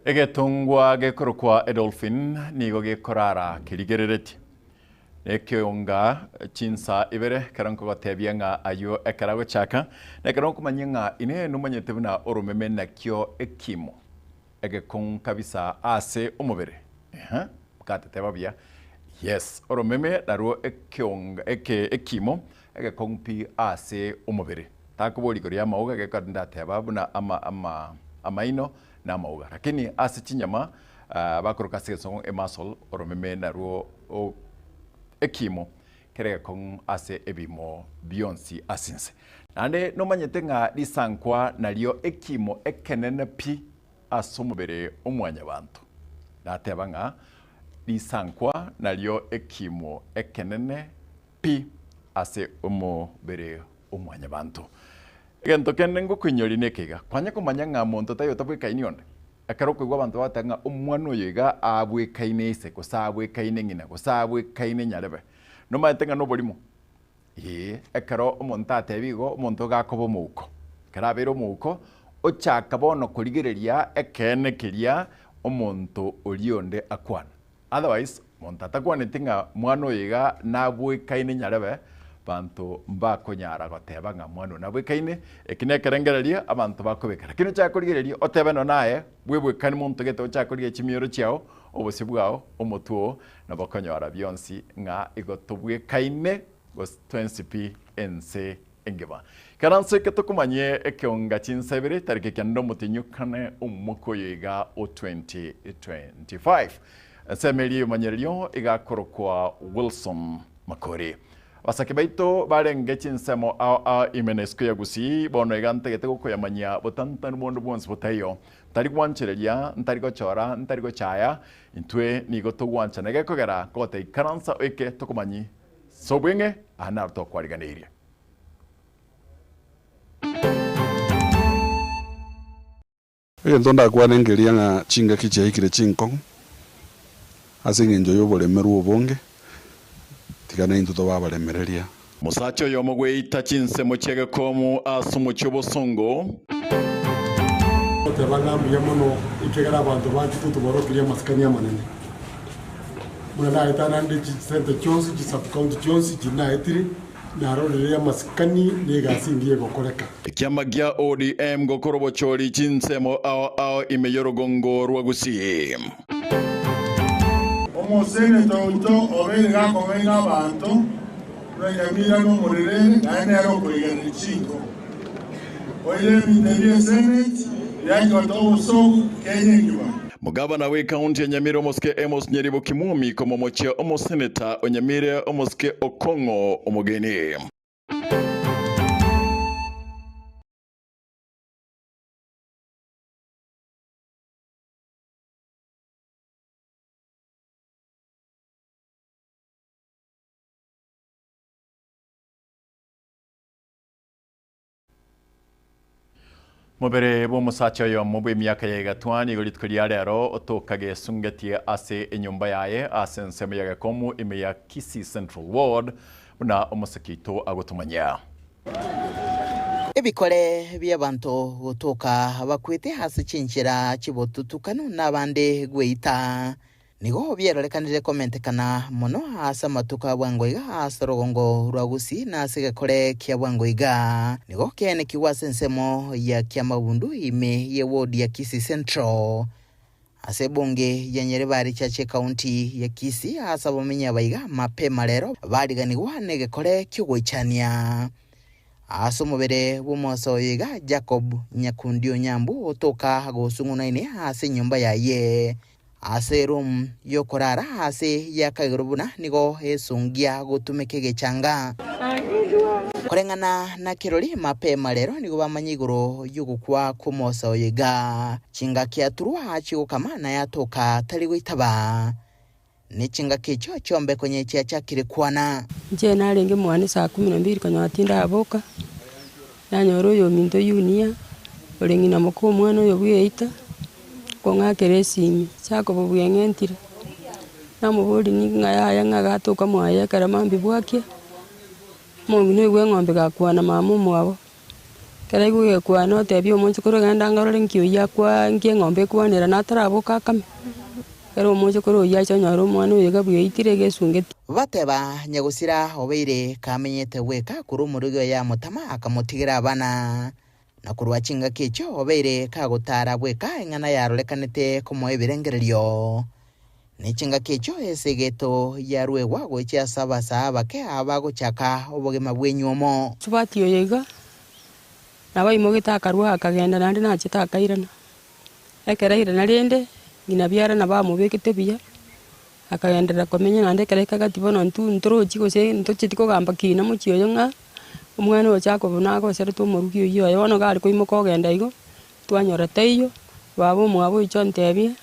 Egetongwa gekorokwa edolphin nigo gekorara kerigereretie nekeonga chinsa ibere ekero nkogotebia ng'a ayio ekero agochaka, na ekero nkomanyia ng'a inee nomanyete buna oromeme nakio ekimo egekong'u kabisa ase omobere? Ehe, mkateteba buya. Yes, oromeme narwo ekeonga eke ekimo egekong'u pi ase omobere. Takoboria igoro y'amauga gekero ndateba buna ama ama amaino na amauga. Lakini ase chinyama bakoroka ase egesongo emuscle, oromeme narwo ekiimo kere egekong'u ase ebiimo bionsi ase ense. Naende nomanyete ng'a risankwa nario ekiimo ekenene pi ase omobere o mwanyabanto. Nateba ng'a risankwa nario ekiimo ekenene pi ase omobere o mwanyabanto. Egento kende ngokoinyoria neke iga, kwanya komanya ng'a monto taiyo otabwekaini onde. Ekero okoigwa abanto bagoteba ng'a omwana oyo iga abwekaine ise, gose abwekaine ng'ina, gose abwekaine nyarebe, nomanyete ng'a noborimo? Ee, ekero omonto ateba igo, omonto iga akoba omouko. Ekero abeire omouko, ochaka bono korigereria ekeene keria omonto oria onde akwana. Otherwise, monto atakwaneti ng'a mwana oyo iga nabwekaine nyarebe, banto mbakonyara goteba ng'a mwana oyo nabwekaine, eki nekerengererio abanto bakobeka. Lakini ochake korigereria otebe nonya naye bwebwekani monto gete ochake korigereria chimioro chiao, obosio bwao, omotwe oo, nabo okonyora bionsi ng'a igo tobwekaine gose twensi pi ense engima. Ikaranso eke tokomanyie ekeonga chinsa ibere tariki ekianda omotienyi okane omwaka oyo iga o 2025. Ensemo eria y'omonyererio igakorokwa Wilson Makori. Abasake baito barenge chinsemo ao ao ime na isiko ya Gusii bono iga ntagete gokoyamanyia botantanu bonde bwonsi botaiyo. Ntari gwanchereria, ntari gochora, ntari gochaya, intwe nigo togwanchana gekogera kogoteba ikaransa oike tokomanyi Sobweng'e aa naro tokwariganeirie. Egento ndakwane nkeria ng'a chingaki chiaikire chinkong'u ase engencho y'oboremerwa obonge, tiga naintwe tobe abaremereria. Mosacha oyomo gweita chinsemo chi'egekomu ase omochie obosongo. Goteba ng'a mbuya mono, ekiagera abanto banchete toborokerie amasikani amanene. Buna naetananire chisenta chionsi, chisub-county chionsi chiria naetire, narorire amasikani na egasi engiya egokoreka. Ekiama gia ODM gokora obochori chinsemo ao ao ime y'orogongo rwa Gusii. Omoseneta oito obeire gakong'aina abanto buna Nyamira na Omorerere, naende nere okoigereria chinko. Oire ebinto ebi eseneti, riachia gotoa obosooku Kenya engima. Mogavana bw'ekaunti ya Nyamira omosike Amos Nyaribo Kimumi komomochia omoseneta o Nyamira omosike Okong'o omogeni. Mobere bw'omosacha oyomo bw'emiaka ya igatwa nigo rituko ria rero otoka gesungetie ase enyomba yaye ase ensemo ya Gekomu ime ya Kisii Central Ward buna omoseke oito agotomanyia. Ebikore bi'abanto gotoka bakwete ase chinchera chi'obotutukanu na abande gweita, nigo bierorekanire komentekana mono ase amatuko a bwango iga ase orogongo rwa Gusii na ase egekore kia bwango iga. Nigo kiaenekigwe ase ensemo ya Kiamabundu ime ye ward ya Kisii Central. Ase ebunge ya Nyaribari Church ekaunti ya Kisii ase abamenyi abaiga mapema rero bariganigwa negekore ki'ogoichania. Ase omobere bw'omosa oyo iga Jacob Nyakundi Onyambu otoka gosung'unaine ase enyomba yaye ase eroom y'okorara ase yakaigoro buna nigo esungia gotumeka egechanga. Koreng'ana na kirori mapema rero nigo bamanya igoro y'ogokwa kw'omosa oyo iga. Chingaki aturwa achie gokama naye atoka tari goitaba. Ne chingaki echio chiombe konya chiachakire kwana. Inche narenge mwane saa kumi na mbili konyora tindaboka, nanyora oyominto Yunia, ore ng'ina moka omwana oyo bweita, okong'akera esimi, Jacob bweng'entire. Namoboria ng'a yaya ng'a gatoka mwaye ekero mambia bwakia, omong'ina oigwa eng'ombe gakwana mama omwabo. Ekero aigwa egekwana otebia omochokoro genda ngarore nki oyio akwa nki eng'ombe ekwanera nataraboka akame. Ekero omochokoro oyio acha onyore omwana oyo iga bweitire egesungeti. Bateba, Nyagosira obeire kamenyete bweka korwa omorogi oye amotama akamotigera abana. Na korwa chingaki echio obeire kagotara bweka eng'ana yarorekanete komoa ebirengererio. Ne chingaki echio esegeto yaruegwa gochia ase abasaa abake abagochaka obogima bw'enywomo. Mosubati oyo iga nabo aimogete akarua akagenda naende nachete akairana. Ekero airana rende, ng'ina biara nabo amobekete buya, akagenderera komenya naende ekero ekagati bono intwe ntorochi gose ntochieti kogamba kina mochie oyo ng'a omwana oyo Jacob nagoserete omorugi oyio oye bono iga are koimoka ogenda igo, twanyora taiyo, baba omwabo oiche ontebie,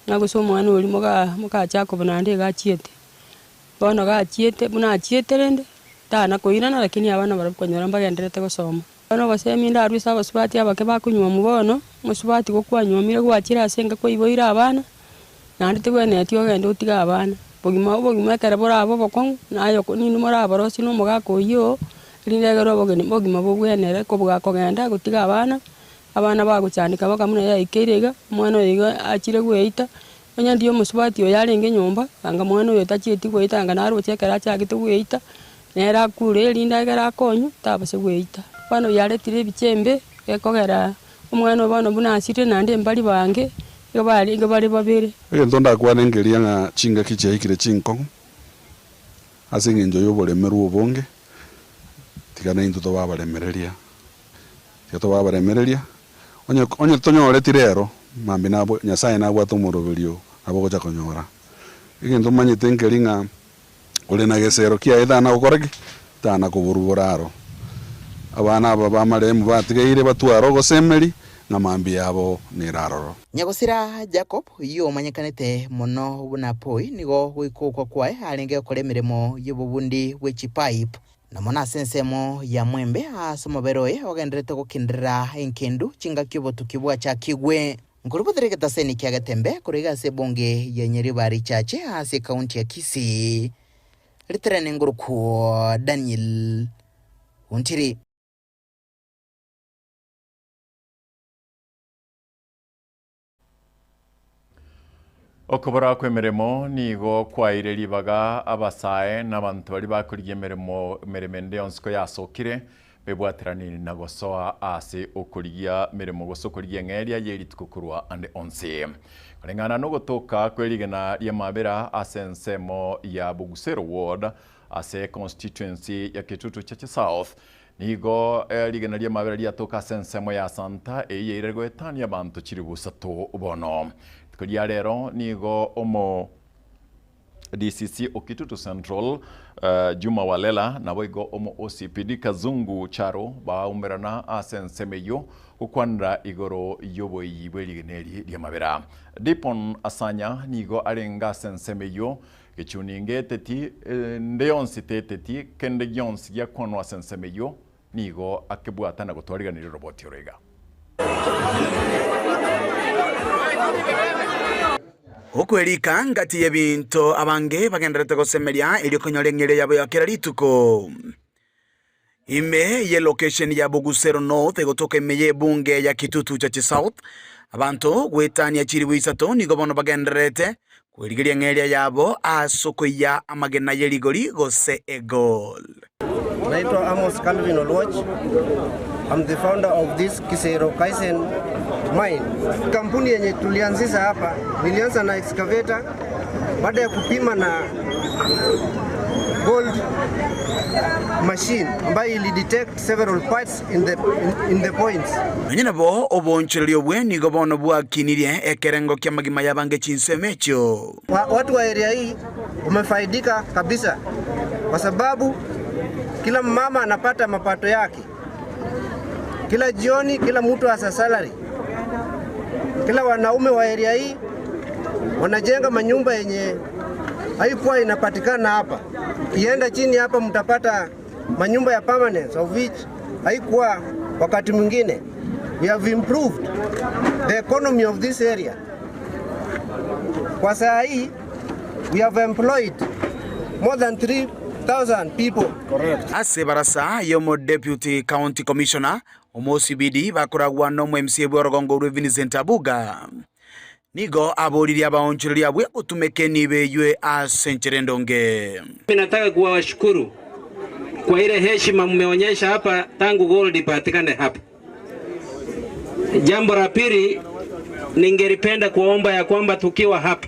ng'a gose omwana oria moga moka Jacob naende iga achiete. Bono gachiete buna achiete rende, tana koirana lakini abana barabwo okonyora mbagendererete gosoma. Bono obosemi ndarue ase abasubati abake bakonyuomwa bono, omosubati gokwanyuomire gwachire ase enka kwaiboire abana, naende tebwenereti ogende otige abana. Bogima obogima ekero borabe obokong'u, naye oko ninwe moraborosie na omogaka oyio oo, erinde egere obogeni obogima bobwenere kobua kogenda gotiga abana, abana bagochandeka mpaka buna yaikeire iga, omwana oyo iga achire goeita, onye ndiyo omosubati oyo arenge nyomba, anga mwana oyo tachieti goeta anga naroche ekero achagete goeita, Nere akure, erinde ekero akonywa, tabasa gweita. Bono yaretire ebichembe, gekogera omwana oyo bono buna asirire naende mbari bange, igo barenge bare babere. Egento ndakwane nkeria ng'a chingaki chiaikire chinkong'u ase engencho y'oboremerwa obonge, tiga naintwe tobe abaremereria, tiga tobe abaremereria, onye onye tonyoreti rero, mambia nabwo Nyasaye nabwate omoroberio nabo ogocha konyora. Egento omanyete nkeri ng'a. Ore na gesero kiaye tana gokora ki? Tana koborwa boraro. Abana aba b'amaremu batigaire batware ogosemeri, ng'a mambia yabo nere aroro. Nyagosira Jacob, oyio omanyekanete mono buna Poi, nigo goika okwa kwaye arenge gokora emeremo y'obobundi bwe chipipe, na mono ase ensemo ya Mwembe ase omobere oye ogendererete gokenderera enkendu chingaki obotuki bwachakigwe. Nkorubothera egetaseni kia Getembe korwa iga ase ebunge ya Nyaribari Chache ase ekaunti ya Kisii. Riterane ngorokwo Daniel Ontiri. Okobora kw'emeremo nigo kwaeire ribaga abasae na abanto baria bakorigia emeremo emeremo ende yonsi koyasokire Bebwateranie na gosoa ase okorigia meremo gose okorigia eng'eria ye rituko korwa ande onsi. Koreng'ana nogotoka kwe rigena ri'amabera ase ensemo ya Bogusero Ward ase constituency ya Kitutu Chache South, nigo rigena ri'amabera riatoka ase ensemo ya Santa eyio yairire goetania abanto chilifu isato bono. Rituko ria rero nigo omo. DCC o Kitutu Central, Juma Walela, naboigo omo OCPD Kazungu Charo baumerana ase ensemo eyio gokwanera igoro y'oboiyi bw'erigena eri ri'amabera. Dipon Asanya nigo arenge ase ensemo eyio, gechuni ngeteti nde yonsi teteti kende gionsi giakwanwa ase ensemo eyio nigo akebwata na gotwariganiria oroboti oro iga. Okwerika ngati y'ebinto abange bagendererete gosemeria erio konyora eng'eria yabo ya kera rituko. Ime y'elocation ya Bogusero North egotoka ime y'ebunge ya Kitutu Chache South, abanto goetania chilifu isato nigo bono bagendererete kwerigeria eng'eria yabo ase okoiya amagena ye rigori gose egold. Naitwa Amos Calvin Oluoch. I'm the founder of this Kisero Kaisen mine. Kampuni yenye tulianzisha hapa, nilianza na excavator baada ya kupima na gold machine ambayo ili detect several parts in the, in, in the points. Nonya nabo oboonchoreria obwe nigo bono bwakinirie ekerengo ki'amagima y'abange chinsemo echio. Watu wa area hii wamefaidika kabisa kwa sababu kila mama anapata mapato yake kila jioni, kila mtu asa salary. Kila wanaume wa area hii wanajenga manyumba yenye haikuwa inapatikana hapa. Kienda chini hapa mtapata manyumba ya permanence of which haikuwa wakati mwingine. We have improved the economy of this area. Kwa saa hii we have employed more than 3000 people. Ase ebarasa y'omo Deputy County Commissioner, Omosibidi bakoragwa nomo MCA bw'orogongo rwe Vincent Abuga nigo aboririe abaonchoreria abwe gotumeka enibo eywe ase enchera endonge. Mimi nataka kuwashukuru kwa ile heshima mmeonyesha hapa tangu gold ipatikane hapa. Jambo la pili, ningelipenda kuomba ya kwamba tukiwa hapa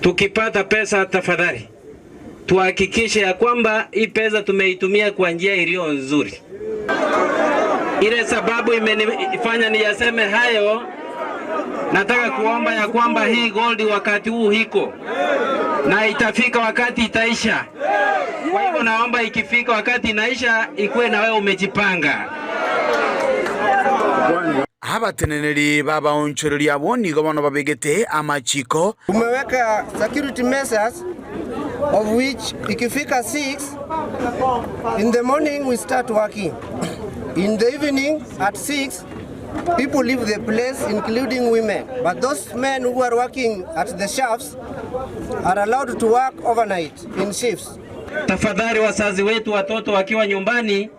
tukipata pesa, tafadhali tuhakikishe ya kwamba hii pesa tumeitumia kwa njia iliyo nzuri. Ile sababu imenifanya niyaseme hayo, nataka kuomba ya kwamba hii gold wakati huu hiko na itafika wakati itaisha. Kwa hivyo naomba ikifika wakati inaisha, ikuwe na wewe umejipanga. Abateneneri b'abaonchoreria abwo nigo bono babegete amachiko. Tumeweka security measures of which ikifika 6 in the morning we start working. In the evening at 6 people leave the place including women. But those men who are working at the shafts are allowed to work overnight in shifts. Tafadhali wazazi wetu, watoto wakiwa nyumbani,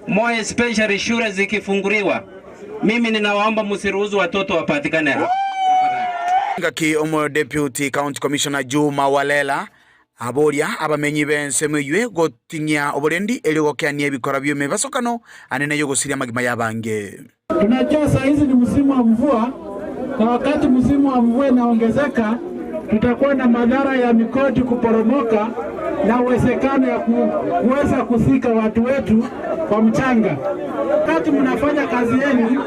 more especially shule zikifunguliwa, mimi ninawaomba msiruhusu watoto wapatikane hapa. Ngaki omo Deputy County Commissioner Juma Walela aboria abamenyi b'ensemo eywe goting'ia oborendi erio gokeania ebikora bi'emebasokano anene y'ogosiria amagima y'abange. Tunajua saa hizi ni msimu wa mvua, na wakati msimu wa mvua inaongezeka, tutakuwa na madhara ya mikodi kuporomoka na uwezekano ya kuweza kusika watu wetu kwa mchanga. Wakati mnafanya kazi yenu,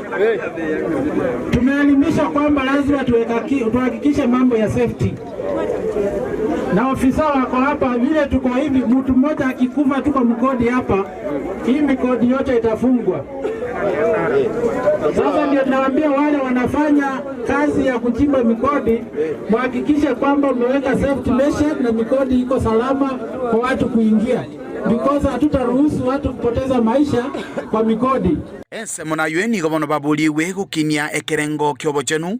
tumeelimisha kwamba lazima tuhakikishe mambo ya safety, na ofisa wako hapa, vile tuko hivi, mtu mmoja akikufa tu kwa mkodi hapa, hii mikodi yote itafungwa. Sasa ndio tunawaambia wale wanafanya kazi ya kuchimba mikodi, muhakikishe kwamba umeweka safety measure na mikodi iko salama kwa watu kuingia, because hatutaruhusu watu kupoteza maisha kwa mikodi. Ensemo naywe nigo bono baborigwe gokinia ekerengo ki'obochenu.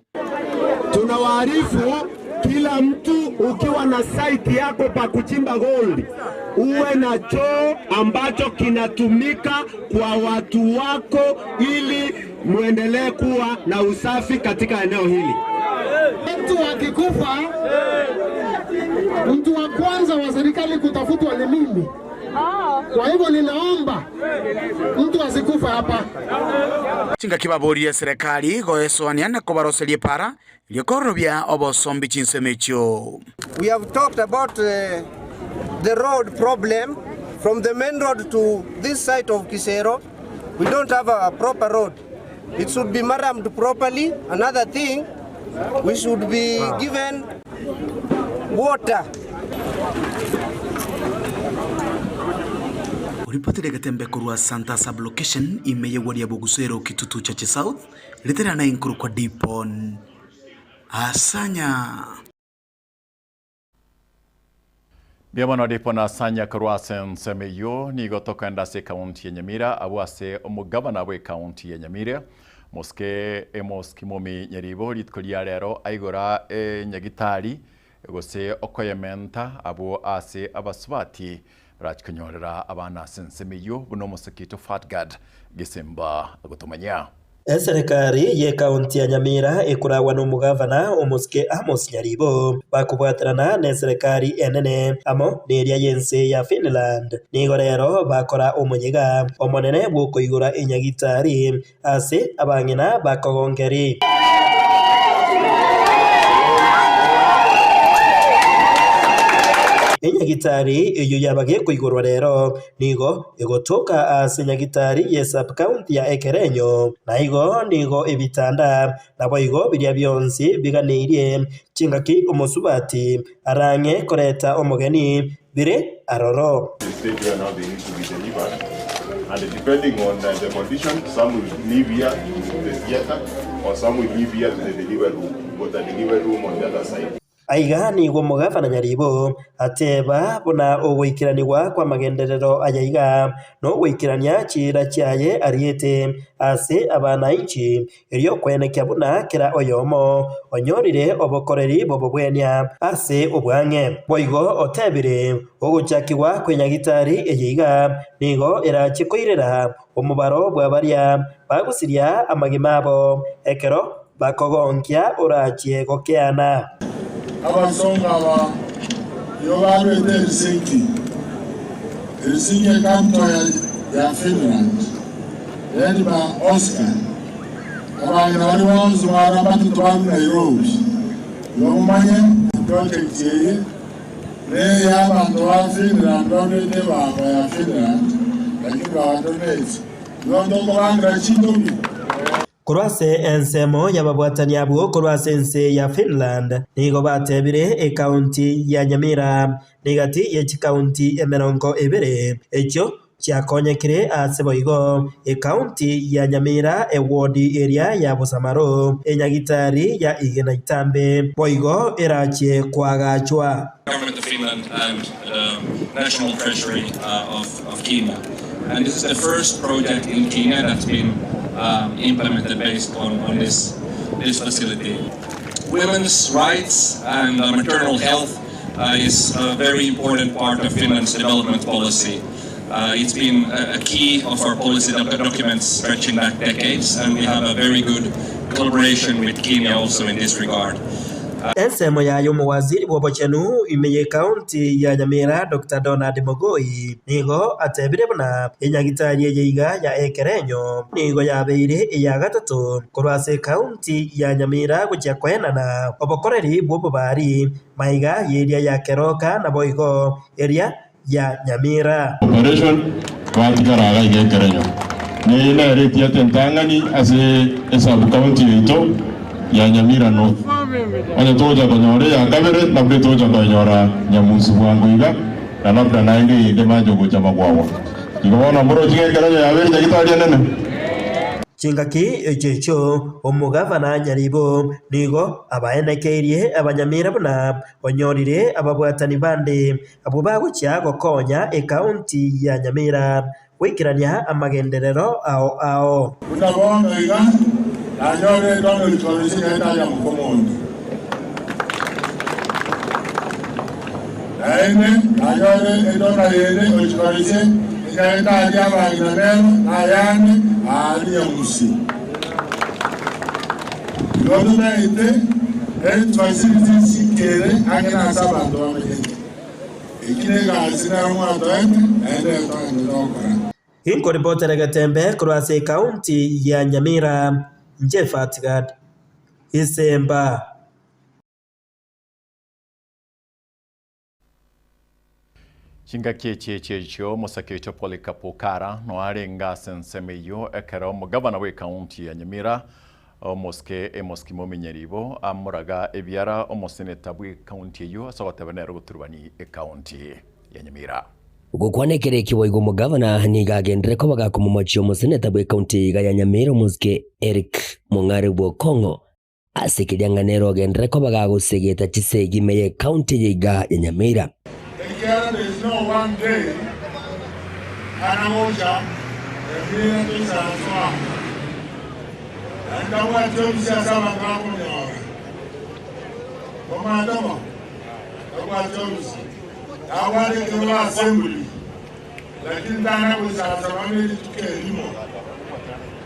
Tunawaarifu kila mtu, ukiwa na site yako pa kuchimba gold, uwe na choo ambacho kinatumika kwa watu wako, ili muendelee kuwa na usafi katika eneo hili. Mtu akikufa, mtu wa kwanza wa serikali kutafutwa ni mimi. Kwa hivyo ninaomba mtu asikufa hapa. Chingaki baborire eserekari goesoania na kobaroseria epara erio kororobia obosombi chinsemo echio. We have talked about the road problem from the main road to this side of Kisero. We don't have a proper road. It should be maramed properly. Another thing, we should be given water. Oripotire getembe korwa Santa Sub-location ime y'egwari ya Bogusero Kitutu Chache South, ritera na inkorokwa Dipon Asanya. Mbuya mono Dipon Asanya korwa ase ensemo eyio nigo tokoenda ase ekaunti ya Nyamira abwo ase omogabana bw'ekaunti ya Nyamira Mosike Amos Kimomi Nyaribo rituko ria rero aigora enyagitari gose okoyementa abwo ase abasubati Rachikonyorera abana ase ensemo eyio buna omosike oito Fatgad Gesemba agotomanyia. Eserekari y'ekaunti ya Nyamira ekoragwa n'omogavana omosike Amos Nyaribo bakobwaterana n'eserekari enene amo neria y'ense ya Finland. Nigo rero bakora omoyega omonene bw'okoigora enyagitari ase abang'ina bakogongeri. Enyagitari eyio yaba gekoigorwa rero nigo egotoka ase nyagitari ye sub-county ya Ekerenyo na igo nigo ebitanda naboigo biria bionsi biganeirie chingaki omosubati arang'e koreta omogeni bire aroro. The stage where now they need to be delivered, and depending on the condition, some will leave here to the theater or some will leave here to the delivery room. We've got a delivery room on the other side. Aiga nigo omogavana Nyaribo ateba buna ogoikeranigwa kw'amagenderero aya iga nogoikerania chiira chiaye ariete ase abanainchi, erio kwenekia buna kera oyomo onyorire obokoreri bw'obobwenia ase obwang'e. Boigo otebire, Ogochakigwa kw'enyagitari eye iga nigo erache koirera omobaro bwa baria bagosiria amagima abo ekero bakogonkia orachie gokeana. Abasongo aba nigo barwete Helsinki, Helsinki ecapital ya Finland, led by Oscar. Abang'ina baria bonsi barwa batato barwe Nairobi. Igo momanye eproject eye neya abanto ba Finland barwete ebango ya Finland, lakini bagadonate. Igo ntokobangera chindobi. Korwa ase ensemo y'ababwatani abwo korwa ase ense ya Finland nigo batebire ekaunti ya Nyamira negati ye chikaunti emerongo ebere echio chiakonyekire ase boigo ekaunti ya Nyamira ewodi eria ya Bosamaro enyagitari ya Igena Itambe boigo erachie koagachwa. Government of Finland and the National Treasury of Kenya. And this is the first project in Kenya that's been implemented based on this facility. Women's rights and maternal health is a very important part of Finland's development policy. It's been a key of our policy documents stretching back decades, and we have a very good collaboration with Kenya also in this regard. Ensemo yaye omowaziri bw'obochenu ime y'Ekaunti ya Nyamira Doctor Donald Mogoi nigo atebire buna enyagitari eye iga ya Ekerenyo nigo yabeire eya gatato korwa ase ekaunti ya Nyamira gochia koenana obokoreri bw'obobari maiga y'eria ya Keroka naboigo eria ya Nyamira. Operation batigara iga iga ekerenyo. Neye nere etiate entang'ani ase esub county yaito ya Nyamira North. Onye togocha konyora eya kabere labda togocha koenyora Nyamusi bwango iga na labda naende eyende manche gocha Magwagwa. Igo bono mborochi ng'a ekerenyo yabeire nyagitari enene. Chingaki echio echio omogavana Nyaribo nigo abaenekeirie abanyamira buna onyorire ababwatani bande Abwo bagochia gokonya ekaunti ya Nyamira goikerania amagenderero ao ao. Buna bono iga nanyore etondo rikoro ase egeita ya mokomondo, naende nanyore etondo yende ochikoro ase egeita aria abang'ina nero, na ayande aaria Nyamusi. Igo totaete health facilities chikere ang'e nase abanto bamenyete. Eki negasi nero mwatoete, naende ero togenderete gokora. Inkoripotera egetembe korwa ase ekaunti ya Nyamira, inche Fatgad Isemba. Chingaki echi echi echio omosake oito Polycarp Okara no arenge ase ensemo eyio ekero omogavana bw'ekaunti ya Nyamira omosike Amos Kimomi Nyaribo amoraga ebiara omoseneta bw'ekaunti eyio ase ogoteba nere ogoturubani ekaunti ya Nyamira. Gokwana ekero ekio boigo omogavana nigo agenderere koba gakomomochia omoseneta bw'ekaunti eye iga ya Nyamira omosike Eric Mong'are Bwokong'o Ase keria ng'a nere ogenderere koba gagosegeta chisegi ime y'ecounty eye iga ya Nyamira. Ekiagera there is no one day ana gocha Nyamira toisaranse amo, naende tabwati obisi ase abanto bakonyora. Omanyete bo? Tabwati obisi. Nabwate ekerogo assembly, lakini tana goisaransa nonya ne rituko erimo.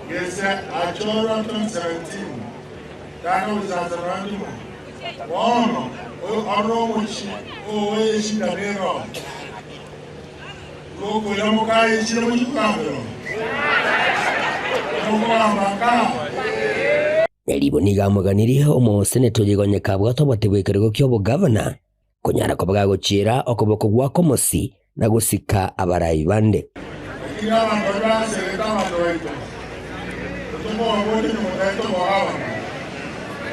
Gese achorwa 2017, tana goisaransa nonya rimo. Bono orore omochie oo eshida nero, gokoira mokaye echire mochie kogambera oo, mokogamba nka. Nyaribo nigo amoganirie omoseneta oyo igo onye kabwate obote bw'ekerogo ki'obogavana, konyara koba gagochiera okoboko gw'akomosi na gosika abarai bande. Lakini abanto baria baseegete abanto baito, totokobaboria nyuma taete obogabana.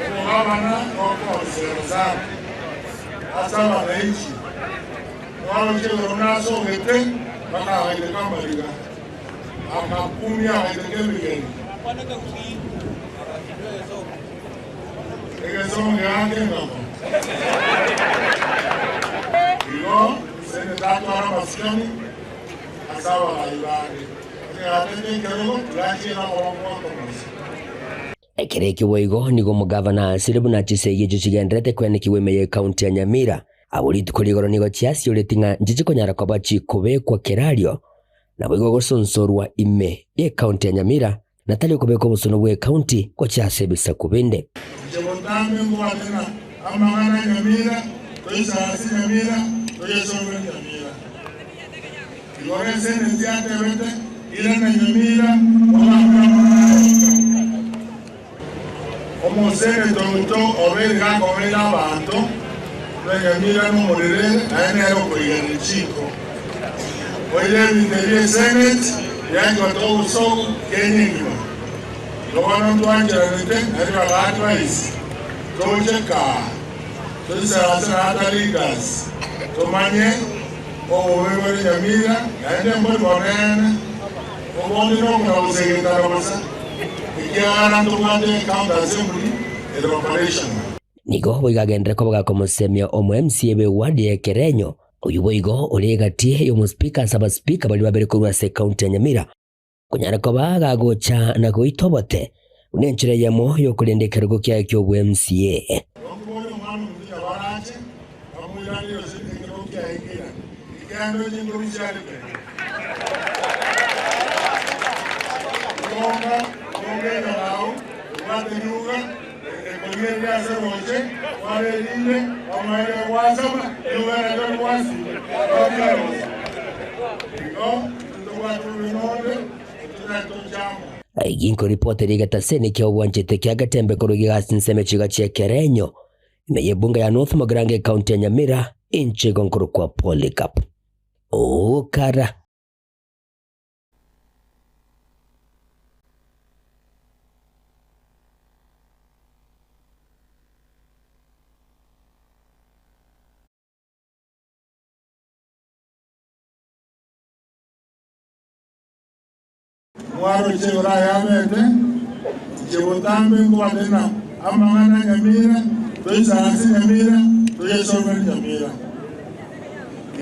Obogabana nokoonsera sana ase abananchi. Mwaroche igoro nasogete mpaka agaiteka amariga, akakumia agaiteka emegeni. Egesomo geake engako. amasikani ase abarai bande. Onye gatete ekerogo, tiga amaboko akomosa. Ekero ekio boigo nigo omogavana asire buna chisegi echio chigendererete kwenekigwa ime y'ecounty ya Nyamira. Abwo rituko rigoro nigo chiasioreti ng'a nchichikonyara koba chikobekwa kerario, naboigo gosonsorwa ime y'ecounty ya Nyamira, na tari okobeka obosono bw'ecounty gochia ase ebisaku binde. Inche botambe nkobate ng'a amang'ana a Nyamira toisaranse Nyamira toyesomere Nyamira. Igoro eseneti yatebete, Irana Nyamira ogambe amang'ana aya inka. Omoseneta oito obeire gakong'aina abanto, buna Nyamira nomorere, naye nere okoigerera chinko. Oire ebinto ebi eseneti yachigotoa obosoku Kenya engima. Igo bono ntwancheranete naende baba advice toche kaa toisaranse na other leaders tomanye obobe bore Nyamira naende mbori bonene obondi nokona gosegetana bosa ekiagera ntobwate county assembly ere operational. Nigo boigo agenderere koba gakomosemia omo MCA bwe ward ya Ekerenyo, oyio boigo ore egati y'omospika ase abaspika baria babere korwa ase ecounty ya Nyamira, konyara koba gagocha na goita obote buna enchera eyemo y'okorenda ekerogo kiaye ki'obwe MCA. Okoboria omwana omonto barache bamoiranerie ase ekerogo kiaye ekeirane, ekiagera chinguru chiarenge. Tonga, tonga enyang'au, ebwate riuga, ekorigereria ase roche, twara erinde, omoerio gwasama, riuga nario rigwasire, totiga roche. Igo intobwate bobe nonde, totari tochama. Ginko ripoti rigetaseni kia obwanchete kia Getembe korwa egasi nseme chiga chi'ekerenyo ime y'ebunge ya North Mugirango ecounty ya Nyamira inche igo nkorokwa Polycarp Okara. Mwaroche igoro ayamete, inche botambe nkobate ng'a amang'ana a Nyamira, toisaranse Nyamira, toyesomere Nyamira.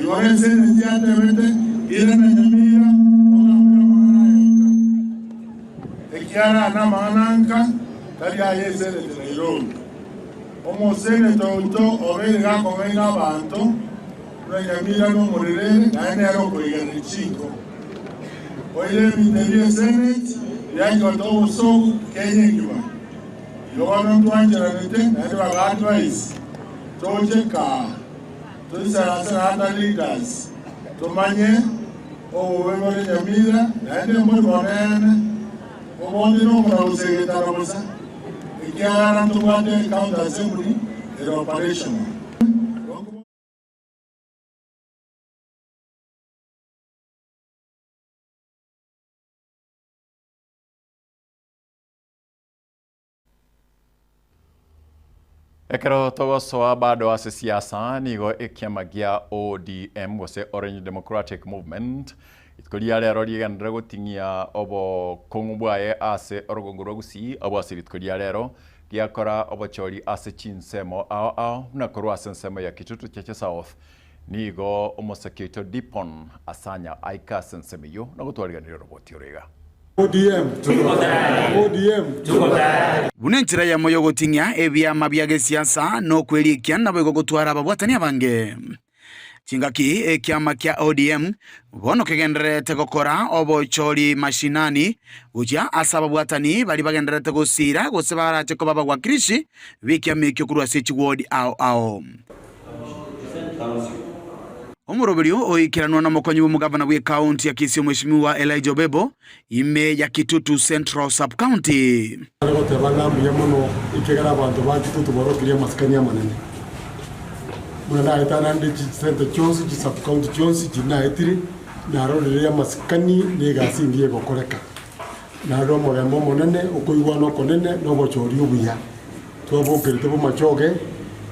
Igoro eseneti yatebete, irana Nyamira, ogambe amang'ana aya nka. Ekiagera aya namang'ana nka, tari aya eseneti Nairobi. Omoseneta oito obeire gakong'aina abanto, buna Nyamira nomorere, naye nere okoigerera chinko. Oire ebinto ebi eseneti yachigotoa obosoku Kenya engima. Igo bono ntwancheranete naende baba advice toche kaa toisaranse na other leaders tomanye obobe bore Nyamira naende mbori bonene obondi nokona gosegetana bosa ekiagera ntobwate county assembly ere operational. Ekero togosoa bado ase siasa nigo ekiama gia ODM gose Orange Democratic Movement rituko ria rero rigenderere goting'ia obokong'u bwaye ase orogongo rwa Gusii abwo ase rituko ria rero giakora obochori ase chinsemo ao ao buna korwa ase ensemo ya Kitutu Chache South nigo omosaki oito Dipon Asanya aika ase ensemo eyio na gotwariganiria oroboti oro iga. ODM ODM Buna enchera eyemo y'ogoting'ia ebiama bia gesiasa na okwerikia naboigo gotwara ababwatani abange. Chingaki ekiama kia ODM bono kegendererete gokora obochori mashinani gochia ase ababwatani baria bagendererete gosiira gose barache koba abawakilishi b'ekiama ekio korwa ase chiward ao ao. Omoroberio oikeranwa nomokonyi bw'omogavana bw'ekaunti ya Kisii Omweshimiwa Elijah Obebo ime ya Kitutu Central Sub-County. Are goteba ng'a mbuya mono ekiagera abanto ba Kitutu borokirie amasikani amanene. Buna naetananire chisente chionsi, chisub-county chionsi chiria naetire, narorire amasikani na egasi engiya egokoreka. Narore omorembe omonene, okoigwana okonene, na obochori obuya. Twabokerete bomachoge,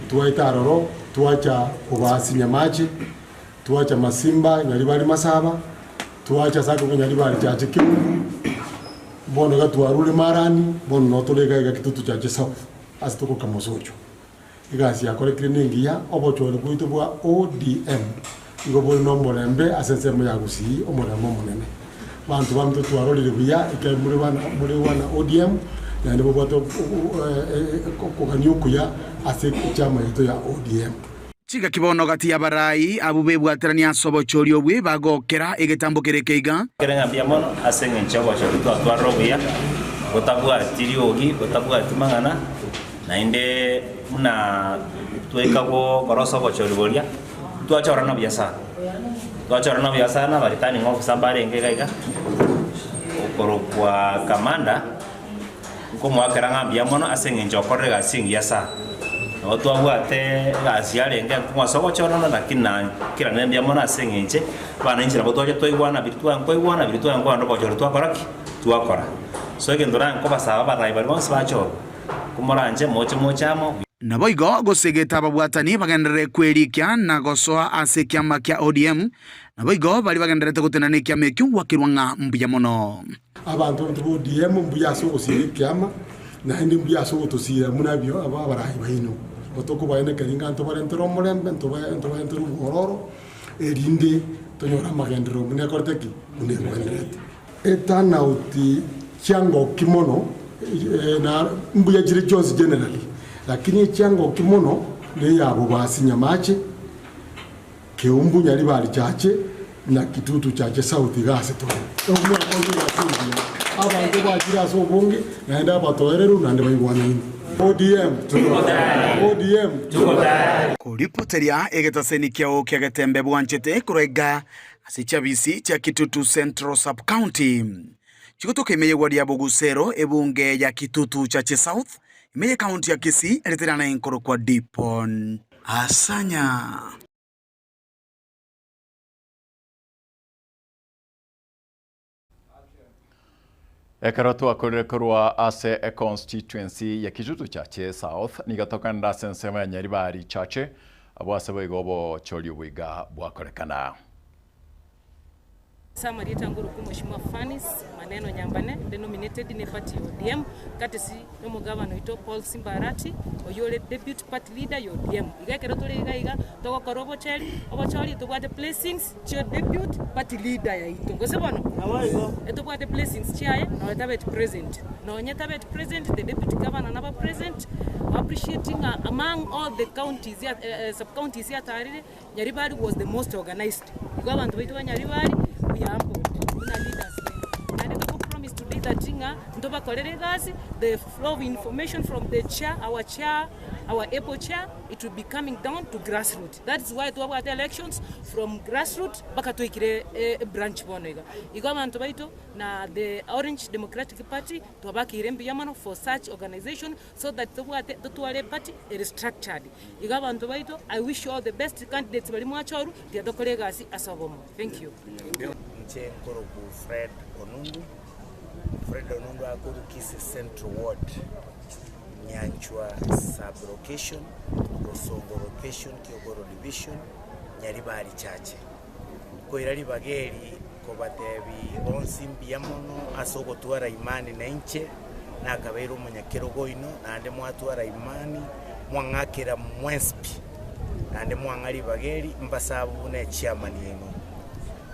twaeta aroro, twacha kobasinya amache, twacha masimba nyaribari masaba, twacha ase akorokwa nyaribari chache keumbu, bono iga twarure marani, bono noo tore iga iga Kitutu Chache South ase togoka mosocho. Egasi yakorekire na engiya, obochori bwaito bwa ODM. Igo bore nomorembe ase ensemo ya Gusii, omorembe omonene. Abanto baminto twarorire buya ekero more bana more bana ODM naende mobwate okogania okuya ase echama yaito ya ODM. Chingaki bono gati y'abarai abwo bebwaterania ase obochori obwe bagokera egetambo kere ekeiga. Kere ng'a mbuya mono ase engencho y'obochori twatwarire obuya, botabwati riogi, botabwati mang'ana, naende buna twaika gokora ase obochori boria, twachorana buya sana. Twachorana buya sana, aba returning officer mbarenge iga iga, okorokwa Kamanda. Nkomoakera ng'a mbuya mono ase engencho okorire egasi engiya sana. Nabo twabwate egasi yarenge enkong'u ase ogochorana lakini na kera ne mbuya mono ase eng'enche abana inche nabo twacha twaigwana biria twakoigwana biria twankwana obochori twakora ki? Twakora. So egento nankobasaba abarai baria bonsi bachorwa, komoranche moche moche amo. Naboigo gosegete ababwatani bagenderere kwerikia na gosoa ase ekiama kia ODM, naboigo baria bagendererete gotenena ekiama ekio gwakerwa ng'a mbuya mono. Abanto baito ba ODM mbuya ase ogosiira ekiama, naende mbuya ase ogotosiira buna abarai baino. Gotokobaenekeria ng'a ntobarentere omorembe, ntobarentere obwororo, erinde tonyore amagenderero buna ekorete ki? Buna egwenerete. Eturnout chiangoki mono, na mbuya chire chionsi generally, lakini echiangoki mono neya Bobasi Nyamache, Keumbu Nyaribari Chache na Kitutu Chache South iga ase tore. Omwaka oyo egasi engiya. Abanto bachire ase obonge naende abatoereru naende baigwanaine. ODM tuko tayari. ODM tuko tayari. Koripoteria egetaseni kiao kia Getembe bwanchete korwa iga ase chiabisi chia Kitutu Central Sub-County. Chigotoka ime y'egwa ria Bogusero, ebunge ya Kitutu Chache South, ime y'ecounty ya Kisii, ereterana enkorokwa Dipon. Asanya. Ekero twakorire korwa ase econstituency ya Kitutu Chache South, nigo tokoenda ase ensemo ya Nyaribari Chache, abwo ase boigo obochori oboiga bwakorekana. Ase amarieta ngorokwa Mweshimiwa Fannis Maneno Nyambane, nde nominated ne party ya ODM, courtesy ya omogabana oito Paul Simba Arati, oyio ore deputy party leader ya ODM. Iga ekero tore iga iga, togokora obocheri, obochori tobwate blessings chia deputy party leader yaito, gose bono? Etobwate blessings chiaye nonya tabeti present, nonye tabeti present, the deputy governor naba present, appreciating ng'a among all the counties sub counties yatarire, Nyaribari was the most organised igo abanto baito ba Nyaribari we are humbled buna leaders baito. Naende toko promise today that ng'a ntobakorere egasi the flow of information from the chair our chair our able chair it will be coming down to grassroot that is why twabwate elections from grassroot mpaka toikire ebranch bono iga. Igo abanto baito na the Orange Democratic Party twabakeire mbuya mono for such organisation so that tobwate totware eparty ere structured. Igo abanto baito I wish you all the best candidates baria mwachorwa tiga tokore egasi ase obomo. Thank you. Inche nkoroku Fred Onundu, Fred Onundu akorwa Kisii Central Ward, Nyanchwa sub location, Bosongo location, Kiogoro division, Nyaribari Chache. Nkoira ribaga eri kobatebi bonsi mbuya mono ase ogotwara imani nainche, nakabeire omonyakerogo oino, naende mwatwara imani, mwang'akera mwensi pi, naende mwang'a ribaga eri, mbasabe buna echairman yaino.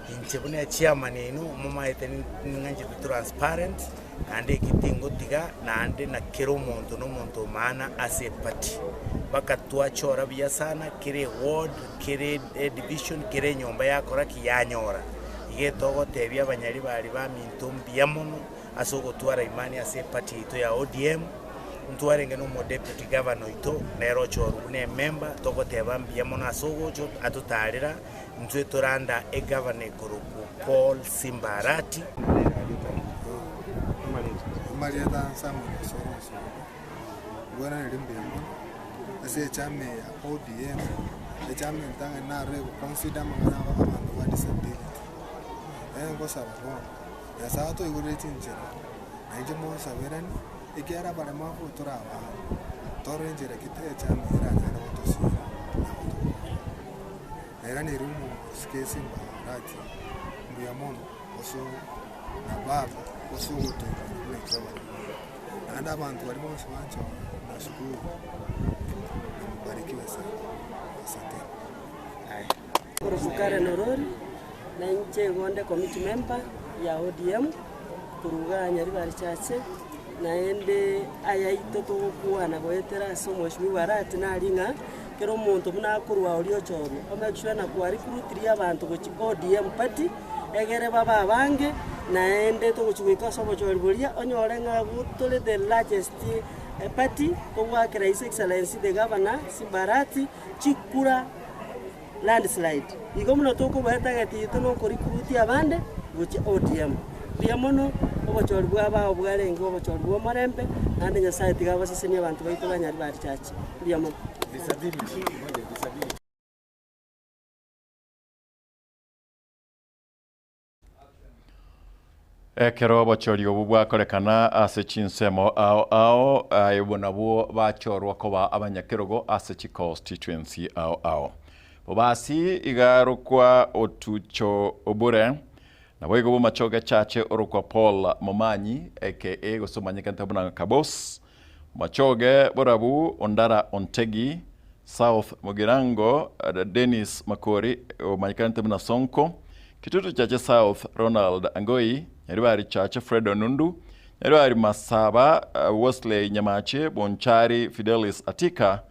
Inche buna echairman yaino, momaete ning'anchete transparent, Naende eki tingotiga naende na kera omonto nomonto o maana ase eparty. Mpaka twachora buya sana kera eward, kera edivision, kera enyomba yakora ki? Yanyora. Iga etogotebia abanyaribari baminto mbuya mono ase ogotwara imani ase eparty yaito ya ODM, ntwarenge na omodeputy governor oito nere ochorwa buna emember, togoteba mbuya mono ase ogocha atotarera, Intwe toranda egavana ekorokwa Paul Simba Arati. Amarieta a Samuel Osoro Osoro, mbwenereri mbuya mono ase echama eye ya ODM, echama entang'ani naro egoconsider amang'ana abo abanto ba disability. Ngosaba bono, Nyasaye atoigorere chinchera, na inche mosaberanie, ekiagera abaremavu tore abana, torore enchera ki echama eye eranyare gotosira na gotokonya. Nairaneirie omosike Simba Arati mbuya mono ase na baba ase ogotoigwera buna intwe abaremwa. Naende abanto baria bonsi banchora nashukuru na mubarikiwe sana. Asanteni. Korokwa Karen Orori, na inche igo nde committee member ya ODM korwa igaa Nyaribari Chache, naende ayaito togokwana goetera ase omweshimiwa Arati nari ng'a kera omonto buna akorwa oria ochorwa, o make sure na kwa recruitiri abanto gochia ODM party, egere babe abange, naende togochia goika ase obochori boria, onyore ng'a abwo tore the largest party, togoakera His Excellency the Governor Simba Arati chikura. Landslide. Igo buna tokoboa etarget yaito na okorecruit abande gochia ODM. Mbuya mono obochori bwa abao bwarenge obochori bwa omorembe naende Nyasaye tiga abasesenie abanto baito ba Nyaribari Church. Mbuya mono. Ekero obochori obwo bwakorekana ase chinsemo ao ao, abwo nabwo bachorwa koba abanyakerogo ase chiconstituency ao ao. Bobasi iga arokwa Otucho Obure, naboigo Bomachoge Chache orokwa Paul Momanyi aka gose omanyekente buna Kabos, Machoge Borabu Ondara Ontegi, South Mugirango Dennis Makori omanyekanete buna Sonko, Kitutu Chache South Ronald Angoi, Nyaribari Chache Fred Onundu, Nyaribari Masaba Wesley Nyamache, Bonchari Fidelis Atika,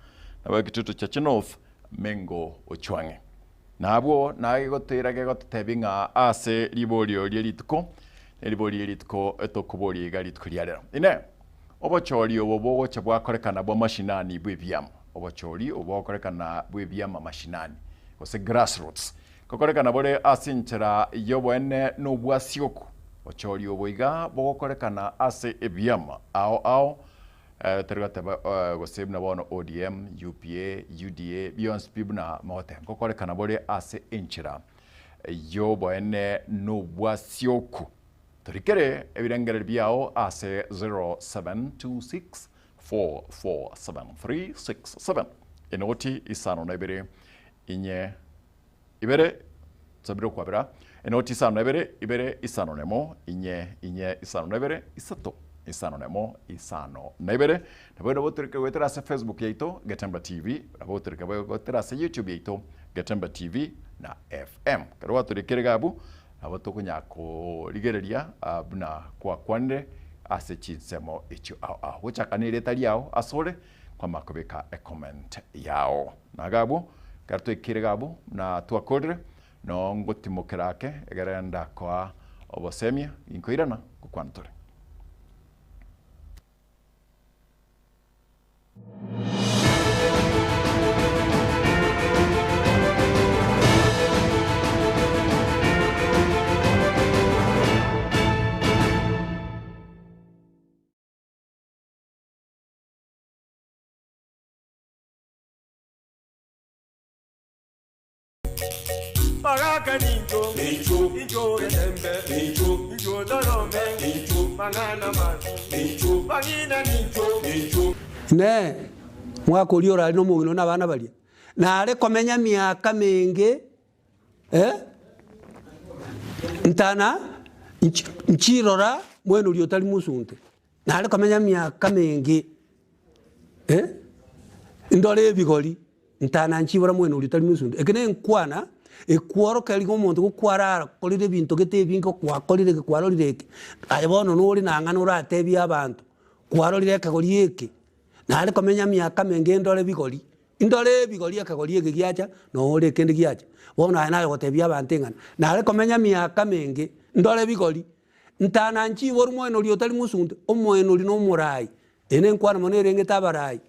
nabo Kitutu Chache North Mengo Ochwang'e. Nabwo nagegotoira gegototebi ng'a ase riborio rie rituko, ne riborio rie rituko etokoboria iga rituko ria rero. Inee! Obochori obo bogocha bwakorekana bwa mashinani bw'ebiama, obochori obo bogokorekana bw'ebiama mashinani, gose grassroots, ngokorekana bore ase enchera y'oboene na obwasioku. Obochori obo iga bogokorekana ase ebiama ao ao, tari goteba gose buna bono ODM, UPA, UDA, bionsi pi buna mogoteba, ngokorekana bore ase enchera y'oboene na obwasioku. Torikere ebirengererio biao ase 0726447367 enoti isano na ibere inye ibere sabire okwabera enoti isano na ibere ibere isano na emo inye inye isano na ibere isato isano na emo isano na ibere. Nabo nabo torike goetera ase Facebook yaito Getemba TV, nabo torike goetera ase YouTube yaito Getemba TV na FM. Ekero gwatorikire iga abwo Nabo tokonyara korigereria buna gwakwanire ase chinsemo echio ao ao. Gochaka nerieta riao asore kwamanya kobeka ecomment yao. Naga abwo ekero twaikire iga abwo buna twakorire noo ngotimokera ake egere ndakoa obosemia ginkoirana gokwana tore. Bagaka nincho, incho getembe, incho torome, mang'ana mabi, bang'ina nincho. Inee! Omwaka oria orare nomong'ina na abana baria, nare komenya emiaka menge, eh, ntana nchirora mwene oria otari mosunte, nare komenya emiaka menge, eh, ndore ebigori. Ntananchibora mwene oria otari mosunte. Eke nenkwana ekworokereria ng'a omonto gokwarakorire ebinto gete ebinge gwakorire eke kwarorire eke, aye bono nore nang'ana oratebie abanto, kwarorire ekegori eke, nare komenya miaka menge ndore bigori, ndore ebigori ekegori eke giacha nore ekende giacha. Bono aye naye ogotebia abanto ing'ana, nare komenya miaka menge ndore bigori, ntananchiborwa mwene oria otari mosunte, omoene oria na omorai, eye nenkwana mono erengete abarai.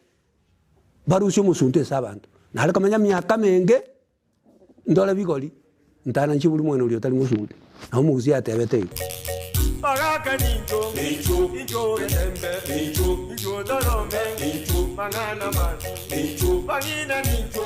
Barusie omosunte ase abanto. Nare komenya miaka menge, ndore bigori, ntananchie bori mwene oria otari mosunte. Nabo omogusii atebete igo. Bagaka nincho, incho getembe, incho torome, mang'ana mabi, bang'ina nincho.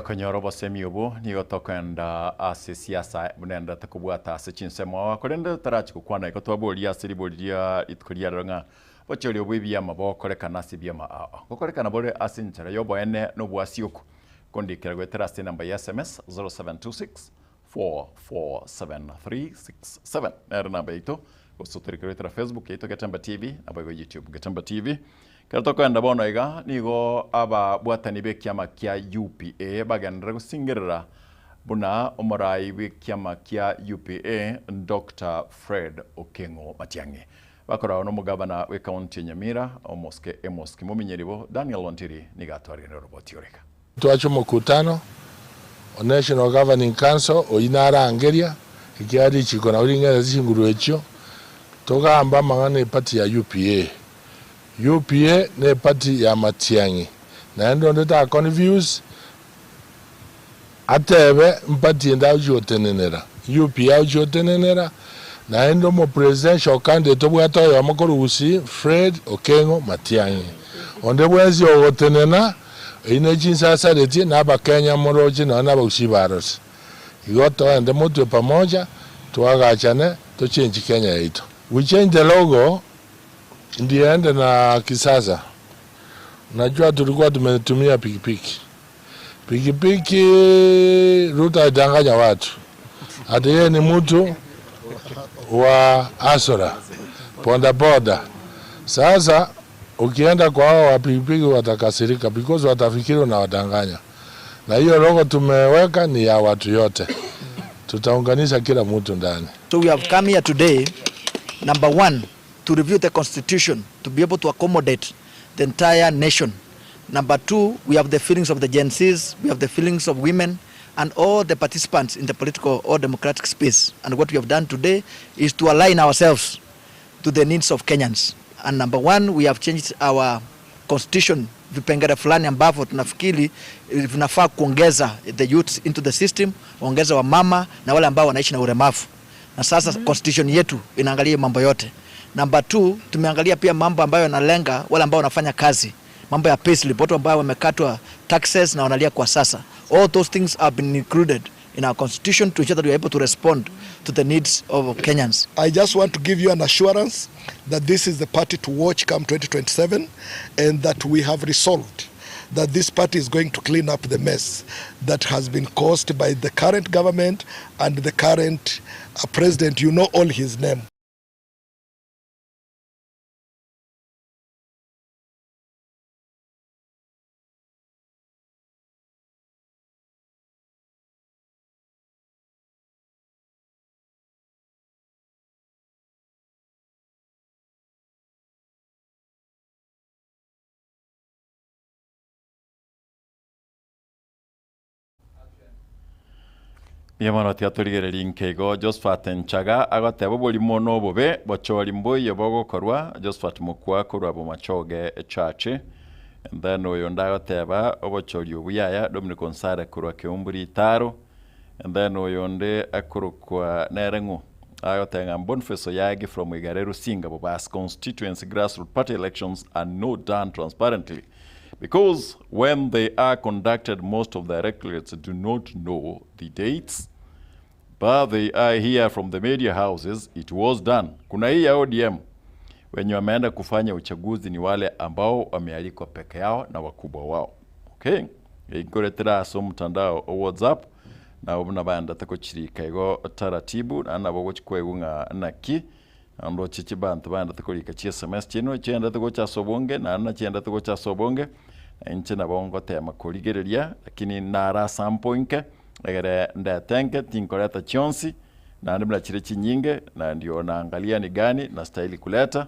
Konyora obosemi obo nigo tokoenda ase siasa buna endete kobwata ase chinsemo ao korende totarachi gokwana igo twaboria ase ribori ria rituko ria rero ng'a bochori obo ebiama bokorekana ase ebiama ao ao gokorekana bore ase enchera y'oboene na obwasioku. Kondikera goetera ase enamba ya sms 0726 447367 nere namba yaito gose otorikere goetera Facebook yaito Getemba TV naboigo YouTube Getemba TV. Ekero tokoenda bono iga nigo ababwatani b'ekiama kia UPA bagenderere gosingerera buna omorai bw'ekiama kia UPA Doctor Fred Okengo Matiang'i. Bakoragwa nomogavana bw'ecounty ya Nyamira Omosike Amos Kimominyeribo Daniel Ontiri nigo atwarire oroboti ore iga. Twache omokutano o National Governing Council oyio narangeria, ekiagera richiko nabo ring'erete chinguru echio, togambe amang'ana eparty ya UPA. UPA ne eparty ya Matiang'i, naende onde ta confuse atebe mparty ende agochia gotenenera, UPA agochia gotenenera, naende omo presidential candidate tobwate oyomo korwa Gusii, Fred Okengo Matiang'i. Onde bwensi ogotenena, eyio ne chinsasaretie na abakenya moroche nonya na abagusii barose. Igo toende motwe pamoja, toagachane, tochenchi Kenya yaito. We change the logo ndiende na kisasa. Unajua tulikuwa tumetumia pikipiki. Pikipiki Ruto alidanganya watu. Ati yeye ni mtu wa asora boda boda. Sasa ukienda kwa hao wa pikipiki watakasirika because watafikiri unawadanganya. Na hiyo logo tumeweka ni ya watu yote. Tutaunganisha kila mtu ndani. So we have come here today, number one, to review the constitution, to be able to accommodate the entire nation. Number two, we have the feelings of the Gen Zs, we have the feelings of women, and all the participants in the political or democratic space. And what we have done today is to align ourselves to the needs of Kenyans. And number one, we have changed our constitution vipengele fulani ambavyo tunafikiri vinafaa kuongeza the youths into the system, waongeza wamama na wale ambao wanaishi na ulemavu. Na sasa constitution yetu inaangalia mambo yote. Number two, tumeangalia pia mambo ambayo yanalenga wale ambao wanafanya kazi, mambo ya payslip, watu ambao wamekatwa taxes na wanalia kwa sasa. All those things have been included in our constitution to ensure that we are able to respond to the needs of Kenyans. I just want to give you an assurance that this is the party to watch come 2027 and that we have resolved that this party is going to clean up the mess that has been caused by the current government and the current president. You know all his name. Mbuya mono tiga torigererie inke igo Josphat Nchaga agoteba oborimo na obobe bochori mboiyo bogokorwa Josphat Mokua korwa Bomachoge Church and then oyo onde agoteba obochori obu yaya Dominic Onsare korwa Keumbu Ritaro and then oyo onde akorokwa nere ng'o agoteba ng'a Boniface Oyagi from Igare Rusinga Bobasi Constituency Grassroot Party elections are not done transparently because when they are conducted most of the electorates do not know the dates but they are here from the media houses it was done. Kuna hii ya ODM wenye wameenda kufanya uchaguzi ni wale ambao wamealikwa peke yao na wakubwa wao. Okay, inkoretera ase omotandao o WhatsApp nabo buna baendete gochirika igo taratibu naende nabo ogochi kwaigwa ng'a naki naende oche chibanto baendete korika chi sms chiaino chiendete gocha ase obonge naende nachiendete gocha ase obonge inche nabo ngotema korigereria lakini nara sample inke egere ndete nke tinkoreta chionsi naende buna chire chinyinge na ndio naangalia ni gani nastahili kuleta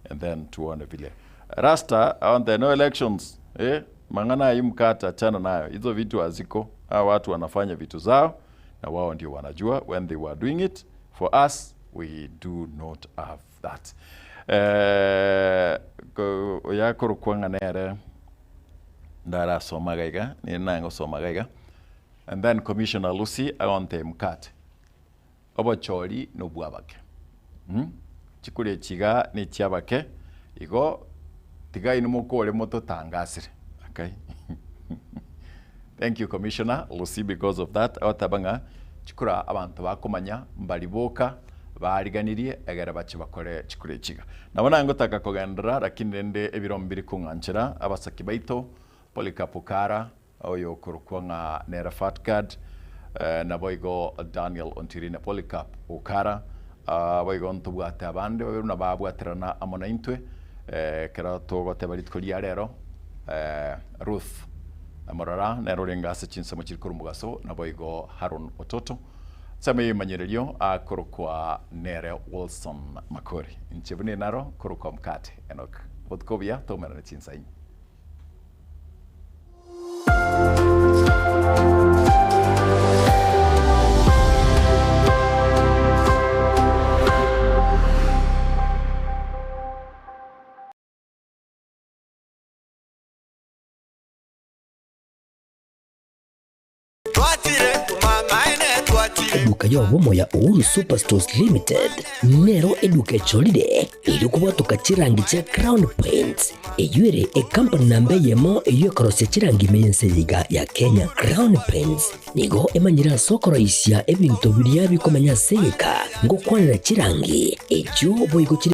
and then tuone vile Rasta aonte no elections eh, mang'ana ayio mkate achana nayo hizo vitu haziko. Hawa watu wanafanya vitu zao na wao ndio wanajua when they were doing it. For us we do not have that. Eh, oyakorokwa ng'a nere ndarasomaga iga nere nangosomaga iga and then Commissioner Lucy agonte mkate obochori nobwabake mm? Chikura echi iga nechiabake igo tiga inwe mokore mototangasire okay Thank you Commissioner Lucy because of that agoteba ng'a chikura abanto bakomanya mbari boka baariganirie egere bache bakore chikura echi iga. Nabo nangotaka kogenderera lakini rende ebiro mbiri kong'anchera abasaki baito Polycarp Okara. Oyo okorokwa ng'a nere Fatgad, naboigo Daniel Ontiri na Polycarp Okara, boigo ntobwate abande babere buna babwaterana amo naintwe, ekero togoteba rituko ria rero, Ruth Morara nere orenge ase chinsemo chiri korwa omogaso, naboigo Haron Ototo, ensemo y'ebimanyererio akorokwa nere Wilson Makori. Inche buna inaro korokwa Mkate Enock. Botuko obuya, toumerane chinsa inye. Eduka y'obomo ya Uhuru Superstores Limited nero eduka echorire erio kobwatoka chirangi chia Crown Paints, eyio ere ekampani namba eyemo eyio ekorosia chirangi ime y'ense eye iga ya Kenya. Crown Paints nigo emanyire ase okoroisia ebinto biria bikomenya ase egeka ngokwanera chirangi echio boigo chire.